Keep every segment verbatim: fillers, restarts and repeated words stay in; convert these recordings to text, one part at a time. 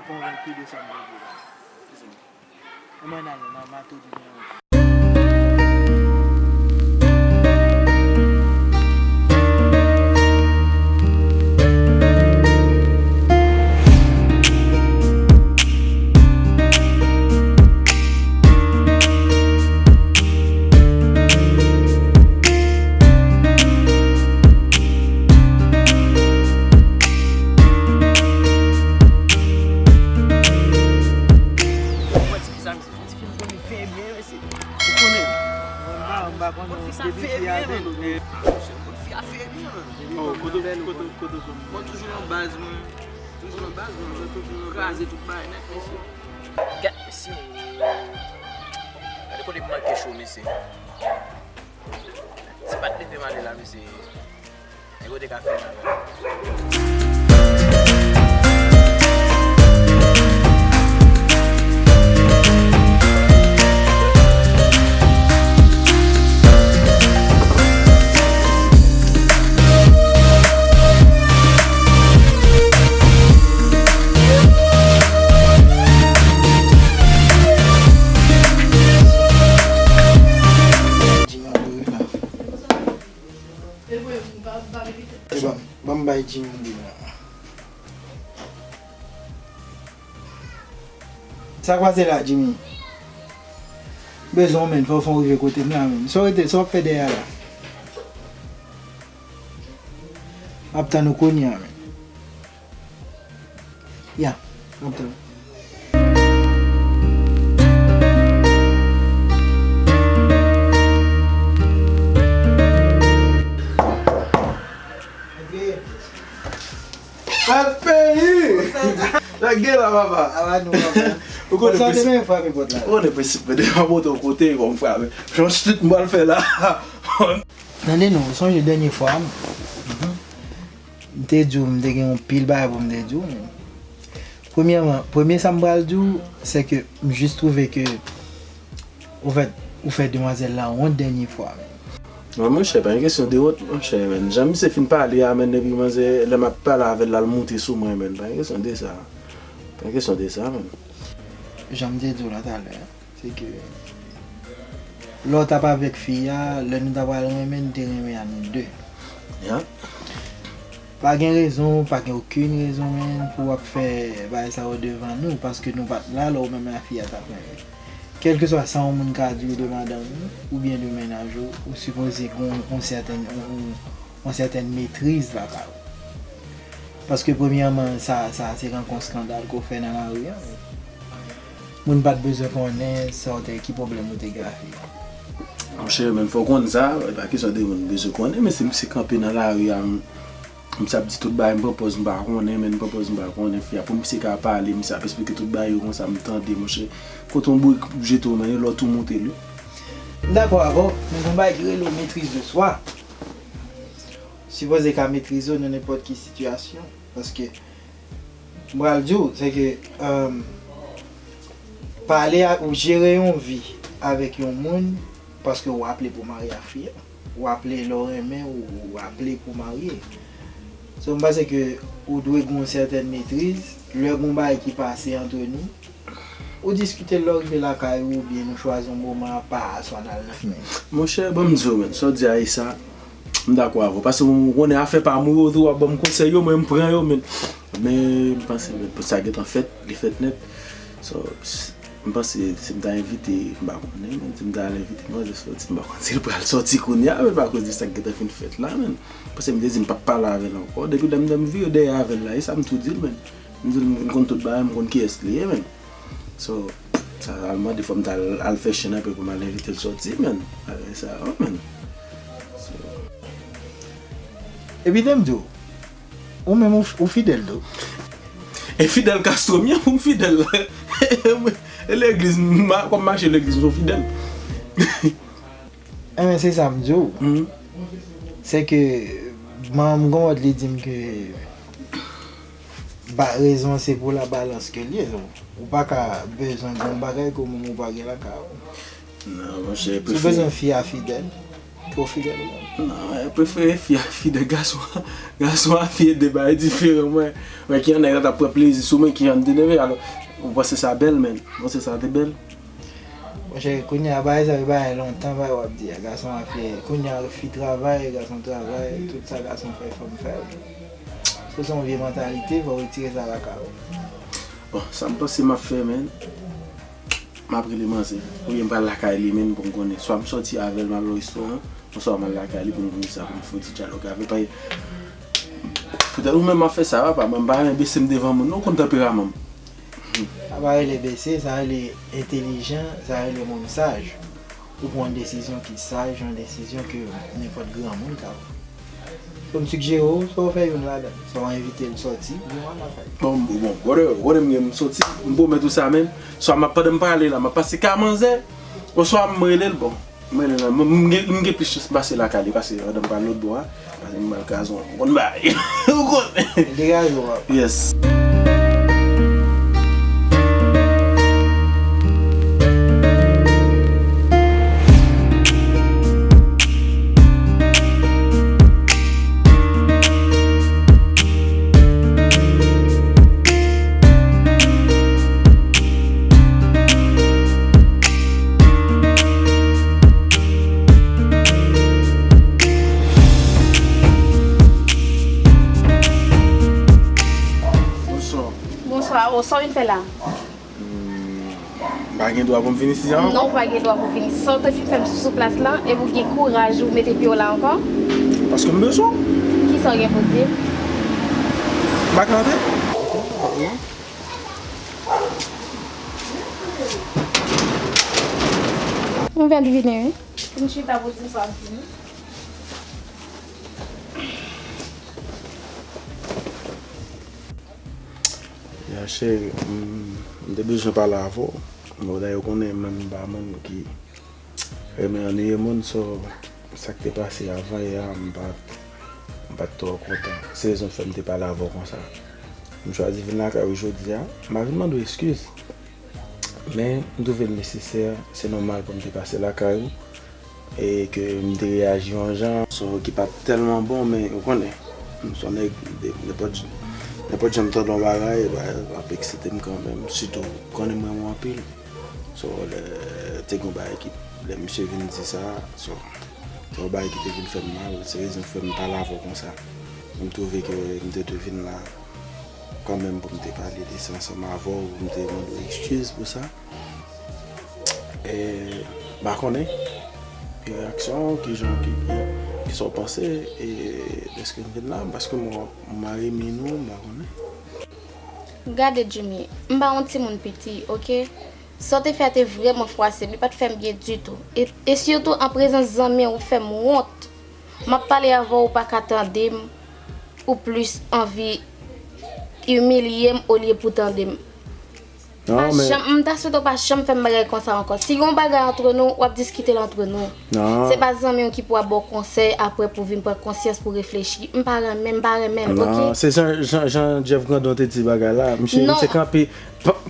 Konvenki de sa m vle di la. Anmwey, n ale, m a, m a tou di nou. Ou wè ti fi sa, mesye, se yon ti fi m konnen byen, mesye. Ou konnen l? Mwen pa, mwen pa konnen. Kot fi sa fè byen, man. Kot fi a fè byen, man. Oh, kote, kote, kote, kote. Mwen toujou nan baz mwen. Toujou nan baz mwen. Mwen toujou nan kraze tout bagay nèt, mesye. Gad, mesye. Gade kote m manke cho, mesye. Si pa t leve m ale la, mesye. Nèg yo te ka fè mal. Jimmy, ban, ban m bay Jimmy de la. Sa k pase la, Jimmy? Bezwen w, menn, fò, fò w rive kote m la, menn. Sa w rete, sa w ap fè dèyè a la? M ap tann ou kounye a, menn. Ya, m ap tann ou. Antre. Bèl peyi! Sa k gen la, papa? Ava nou, papa. Ou konnen prensip, ou konnen prensip mwen, depi m ap monte yon kote, fò m frape. Jan street m pral fè la. Tande non, ou sonje dènye fwa, m, m te di w, m te gen yon pil bagay pou m te di w, men premyèman, premye sa m pral di w, se ke m jis twouve ke, ofèt, ou fè demwazèl la wont dènye fwa, men. Non, monchè, pa gen kesyon de wont, monchè, men. Jan misye fin pale a, men, depi manzè, lè m ap pale avè l la, l moute sou mwen, men. Pa gen kesyon de sa. Pa gen kesyon de sa, men. Jan m te di w la talè a. Se ke lè w t ap avèk fi a, lè nou ta pral renmen, nou te renmen a nou de. Ya. Pa gen rezon, pa gen okenn rezon, menn, pou w ap fè bagay sa yo devan nou, paske nou pa t la lè w menm ak fi a t ap renmen. Kèlkeswa sa yon moun ka di w de madanm ou, oubyen de mennaj ou, ou sipoze gen yon, yon sètèn, yon, yon, yon sètèn metriz lakay ou. Paske premyèman, sa, sa se rankont eskandal ke w fè nan lari a. Moun pa t bezwen konnen sa w te, ki pwoblèm ou te gen ak fi a. Monchè, men fò w konn sa, e pa kesyon de moun bezwen konnen, men si misye kanpe nan lari a, m, misye ap di tout bagay, m pran pòz m pa konnen, men m pran pòz m pa konnen fi a. Pou misye ka pale, misye ap esplike tout bagay yo konsa, m tande, monchè. Kote yon bourik jete w nan yon lòt ou moute l, wi. M dakò avè w, men gen yon bagay ki rele w maîtrise de soi. Sipoze ka metrize w nan nenpòt ki sitiyasyon. Paske, m pral di w, se ke, um, pale a, ou jere yon vi avèk yon moun, paske w aple pou marye ak fi a. W aple lè w renmen, ou, ou aple pou marye. So, m panse ke ou dwe gen yon sètèn metriz, lè gen yon bagay ki pase antre nou, ou diskite l lè w rive lakay ou, oubyen nou chwazi yon moman apa a, swa n al nan fimen. Monchè, ban m di w, menn, sa w di a e sa, m dakò avè w. Paske ou konnen afè pa m, ou tou w ap ban m konsèy yo, mwen m pran yo, menn. Men, m panse, menn, pou sa gentan fèt, li fèt nèt. So, s-, m panse, si m ta envite, m pa konnen, menn, si m ta al envite manzè sòti, m pa konn si l pral sòti kounye a, menn, akoz de sa k gentan fin fèt la, menn. Paske m te di m p ap pale avè l ankò. Depi lè m, lè m vire dèyè avè l la, e sa m tou di l, menn. M di l m vin konn tout bagay, m konn kiyès li ye, menn. So, sa al mande fò m ta al, al fè chenn anpil pou m al envite l sòti, menn. Bagay sa yo, menn. So. Epi te m di w, ou menm ou, ou fidèl tou. E fidèl Castro m ye pou m fidèl. E legliz, m, kòm m mache legliz, m son fidèl. Enben, se sa m di w. Se ke manman m gon lòt li di m ke ba, rezon se pou la balans ke l ye. Ou pa ka bezwen gen yon bagay ke ou menm ou pa gen lakay ou. Non, monchè, si w bezwen fi a fidèl, Ou fidèl ou menm? Non, mwen prefere fi a fidèl gason. Gason a fi e de bagay diferan, mwen. Mwen ki yon nèg la t ap pran plezi sou mwen, ki jan m te nève, alò, ou panse sa bèl, menn? Ou panse sa te bèl? Monchè, kounye a, bagay sa yo, bagay lontan, bagay w ap di a. Gason a fi, kounye a, fi travay, gason travay, tout sa gason fè, fanm fè. Sa se yon vye mantalite, fò w retire sa lakay ou. Bon, sa m panse m ap fè, menn, m ap rele manzè. Oubyen m pral lakay li, menn, pou m konnen. Swa m sòti avè l, m al nan restoran, oswa m al lakay li pou m konnen sa, pou m fè yon ti dyalòg avè l. Paske poutèt ou menm m ap fè sa, papa, mwen m pa renmen bese m devan moun, non, ou konn tanperaman m. Sa pa rele bese, sa rele entelijan, sa rele moun saj. Ou pran yon desizyon ki saj, yon desizyon ke nenpòt granmoun ka pran. Pou m sigjere w, swa w fè youn ladan, swa w envite l sòti, oubyen w al lakay. Bon, bon, bon, brother, ou konnen m gen m sòti, m pwomèt ou sa, menn. Swa m ap, pandan m pale la, m ap pase kay manzè, oswa m rele l, bon, m rele l, m, m gen, m gen plis chans m pase lakay li, pase pandan m pral lòt bò a, pase m pral kazon, ou konn bagay, ou konnen. Degaje w, papa. Yes. Bonswa. Bonswa, o, sa w vin fè la? Hmm, m pa gen dwa pou m vin isi a ankò? Non, ou pa gen dwa pou w vin isi. Sa w te fin fè m sou plas la, epi w gen kouraj ou mete pye w la ankò? Paske m bezwen w. Kisa w gen pou w di m? M pa ka antre? Mwen fèk vini, wi. Pou m chita pou w di m sa w ap di m. Ya, cheri, m, m te bezwen pale avè w. Bon, dayè, ou konnen, mwen, m pa moun ki renmen annuiye moun, so, sa k te pase avan yè a, m pa t, m pa t twò kontan. Se rezon k fè m te pale avè w konsa. M chwazi vin lakay ou jodi a. M pa vin mande w eskiz. Men, m twouve l nesesè, se nòmal pou m te pase lakay ou. E ke m te reyaji yon jan, so, ki pa t tèlman bon, men ou konnen, m se yon nèg, de, nenpòt, nenpòt jan m tande yon bagay, ba, l ap eksite m kanmenm, sitou, ou konnen m renmen w anpil. So, lè, te gen yon bagay ki, lè misye vin di sa, so, te yon bagay ki te vin fè m mal, se rezon k fè m pale avè w konsa. M twouve ke m te dwe vin la kanmenm pou m te pale de sa ansanm avè w, pou m te mande w eskiz pou sa. E, m pa konnen ki reyaksyon w, ki jan, ki, ki, ki sa w panse, e, dèske m vin la, paske m wè w ap mare min ou, m pa konnen. Gade, Jimmy, m pa yon timoun piti, oke? Sa w te fè a te vrèman fwase m, li pa t fè m byen ditou. E, e sitou an prezans zanmi w, ou fè m wont. M ap pale avè w, ou pa ka tande m, ou plis anvi imilye m olye pou tande m. Pa janm, m ta swete w pa janm fè m bagay konsa ankò. Si gen yon bagay antre nou, w ap diskite l antre nou. Se pa zanmi w ki pou ap ba w konsèy apre pou w vin pran konsyans pou w reflechi. M pa renmen, m pa renmen l, oke? Non, se jan, jan, jan Jeff Grandon te di bagay la. Misye, misye kanpe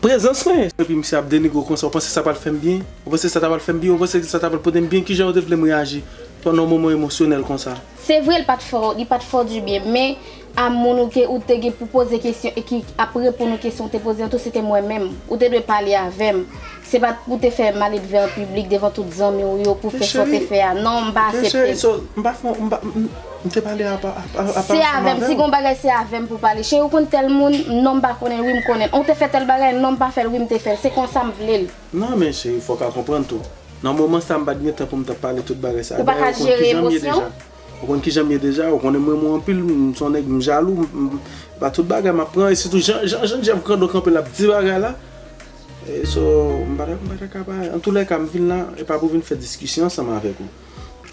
prezans mwen. Epi misye ap denigre w konsa. Ou panse sa pral fè m byen? Ou panse sa ta pral fè m byen? Ou panse sa ta pral pote m byen? Kijan w te vle m reyaji pandan yon moman emosyonèl konsa? Se vre, li pa t fè w, li pa t fè w dibyen, men a moun ou te, ou te gen pou poze kesyon e ki ap reponn ou kesyon ou te poze an tou, se te mwen menm. Ou te dwe pale avè m. Se pa t pou te fè maledve an piblik devan tout zanmi w yo, pou fè sa w te fè a. Non, m pa aksepte l. Men cheri, so, m pa fè, m pa, m, m te pale a, a, a, a, se avè m. Si gen yon bagay, se avè m pou pale. Cheri, ou konn tèl moun? Non, m pa konnen l. Wi, m konnen l. Ou te fè tèl bagay? Non, m pa fè l. Wi, m te fè l. Se konsa m vle l. Non, men cheri, fò w ka konprann tou. Nan moman sa, m pa t gen tan pou m t ap pale tout bagay sa. Ou pa ka jere emosyon? Ou konn kijan m ye deja, ou konnen m renmen w anpil, m se yon nèg, m jalou, m, m, pa tout bagay m ap pran, e sitou jan, jan, jan Jeff Grandon kanpe l ap di bagay la. E so, m pa ta, m pa ta ka pa, antoulèka, m vin la, e pa pou vin fè diskisyon ansanm avèk ou.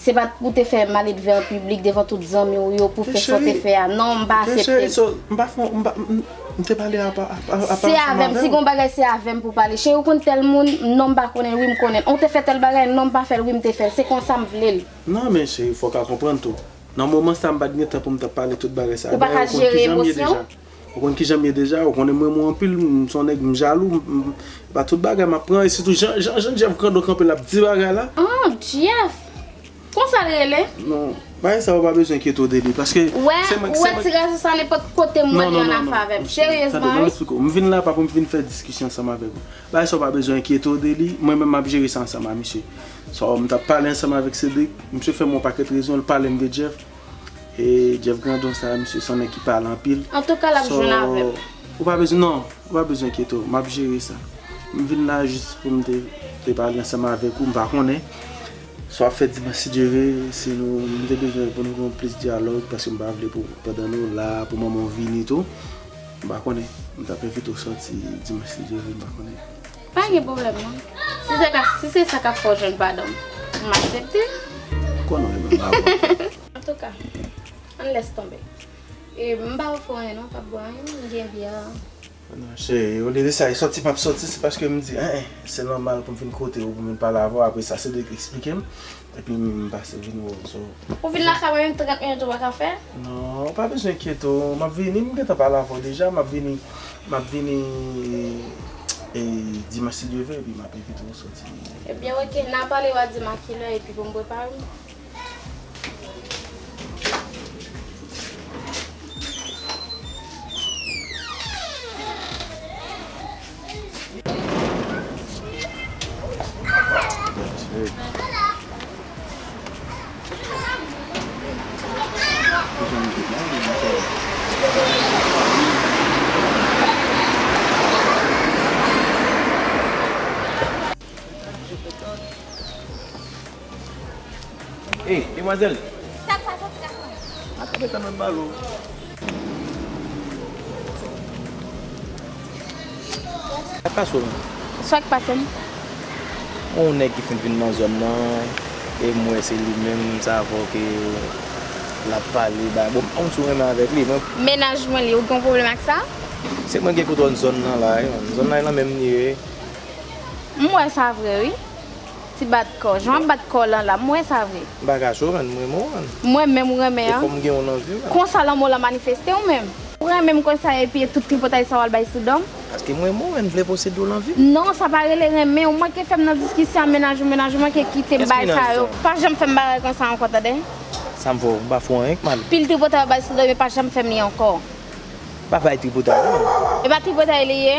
Se pa t pou te fè maledve an piblik devan tout zanmi w yo, pou fè sa w te fè a. Non, m pa aksepte l. Men cheri, so, m pa fè, m pa, m, m te pale a, a, a, a, se avè m. Si gen yon bagay, se avè m pou pale. Cheri, ou konn tèl moun? Non, m pa konnen l. Wi, m konnen l. Ou te fè tèl bagay? Non, m pa fè l. Wi, m te fè l. Se konsa m vle l. Non, men cheri, fò w ka konprann tou. Nan moman sa, m pa t gen tan pou m t ap pale tout bagay sa. Ou pa ka jere emosyon? Ou konn kijan m ye deja, ou konnen m renmen w anpil, m se yon nèg, m jalou, m, m, pa tout bagay m ap pran, e sitou jan, jan, jan Jeff Grandon kanpe l ap di bagay la. Ah, Jeff! Konsa l rele? Non, bagay sa ou pa bezwen enkyete w de li, paske... Ou wè, se mwen, ou se wè mwen ti gason sa, nenpòt kote m wè li ann afè avè m. Seryezman, wi. Tande, ban m eksplike w. M vin la pa pou m vin fè diskisyon ansanm avèk ou. Bagay sa ou pa bezwen enkyete w de li, mwen menm m ap jere sa ansanm a misye. So, m t ap pale ansanm avèk Cedric, misye fè m yon pakèt rezon, l pale m de Jeff. E Jeff Grandon sa, misye se yon nèg ki pale anpil. Antouka, l ap jwenn avè m. So, ou pa bezwen, non, ou pa bezwen enkyete w, m ap jere sa. M vin la jis pou m te, te pale ansanm avèk ou, m pa konnen. Si w ap fè dimanch si Dye vle, si nou, m te bezwen pou nou gen plis dyalòg, paske m pa vle pou pandan nou la, pou manman w vini tou. M pa konnen, m t ap envite w sòti dimanch si Dye vle, m pa konnen. Pa gen pwoblèm non. Si se ka, si se sa k ap fè w jwenn padan m, m aksepte. Konnen w renmen m avan. Antouka, ann lès tonbe. E m pa ofri w anyen non, m p ap bwè anyen, m gen byè. Non, cheri, olye de sa, e sòti m ap sòti, se paske m di, en, en, se nòmal pou m vin kote w, pou m vin pale avè w. Apre sa, se de eksplike m, epi m pase vin wè w. So, ou vin lakay mwen, menm trant minit ou pa ka fè? Non, ou pa bezwen enkyete w. M ap vini, m gentan pale avè w deja. M ap vini, m ap vini, e, dimanch si Dye vle, epi m ap envite w sòti. Ebyen, oke, n a pale, w a di m a kilè, epi pou m prepare m. Ey, demwazèl! Sa k pase, ti gason? Atande tann mwen balo. Sa k pase w menm? Sa k pase m? Yon nèg ki fin vin nan zòn nan, e m wè se li menm, sa fè ke l ap pale, ba, bon, m pa konn si w renmen avèk li, mwen. Mennaj mwen li, ou gen yon pwoblèm ak sa? Se mwen gen kontwòl zòn nan la, wi, zòn nan e nan men m li ye. M wè sa vre, wi. Ti bat kò. Jan w ap bat kò w lan la, m wè sa vre. M pa kache w, man, m renmen w, man. Mwen menm ou renmen an? E fò m gen w nan vi m, man. Konsa lanmou w lan manifeste w menm? Ou renmen m konsa epi e tout tripotay sa w al bay sou do m? Paske m renmen w, man, m vle posede w lan vi m. Non, sa pa rele renmen. Ou manke fè m nan diskisyon a mennaj ou, mennaj ou manke kite m bagay sa yo. Pa janm fè m bagay konsa ankò, tande? Sa m fè w? M pa fè w anyen k mal. Pil tripotay w bay sou do m, pa janm fè m li ankò. Pa bay tripotay, non. E pa tripotay li ye?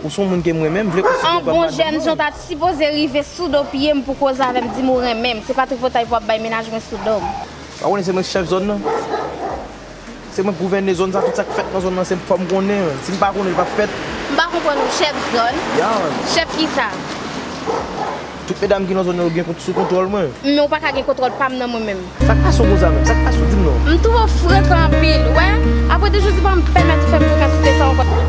Ou se yon moun ke m renmen, m vle konsidere w kòm madanm mwen. An bon jèn jan w ta sipoze rive sou do pye m pou koze avè m, di m ou renmen m. Se pa tripotay pou w ap bay mennaj mwen sou do m. Pa konnen se mwen k chèf zòn nan? Se mwen k gouvène zòn sa, tout sa k fèt nan zòn nan, se fò m konnen. Si m pa konnen, l p ap fèt. M pa konprann ou, chèf zòn? Ya, man. Chèf kisa? Tout medam ki nan zòn nan yo gen kont-, sou kontwòl mwen. Men ou pa ka gen kontwòl pa m nan mwen menm. Sa k pase w konsa menm? Sa k pase w? Di m non. M twò frekan anpil, ou wè? Apre de jou, si pa m pèmèt ou fè m frekan site sa ankò.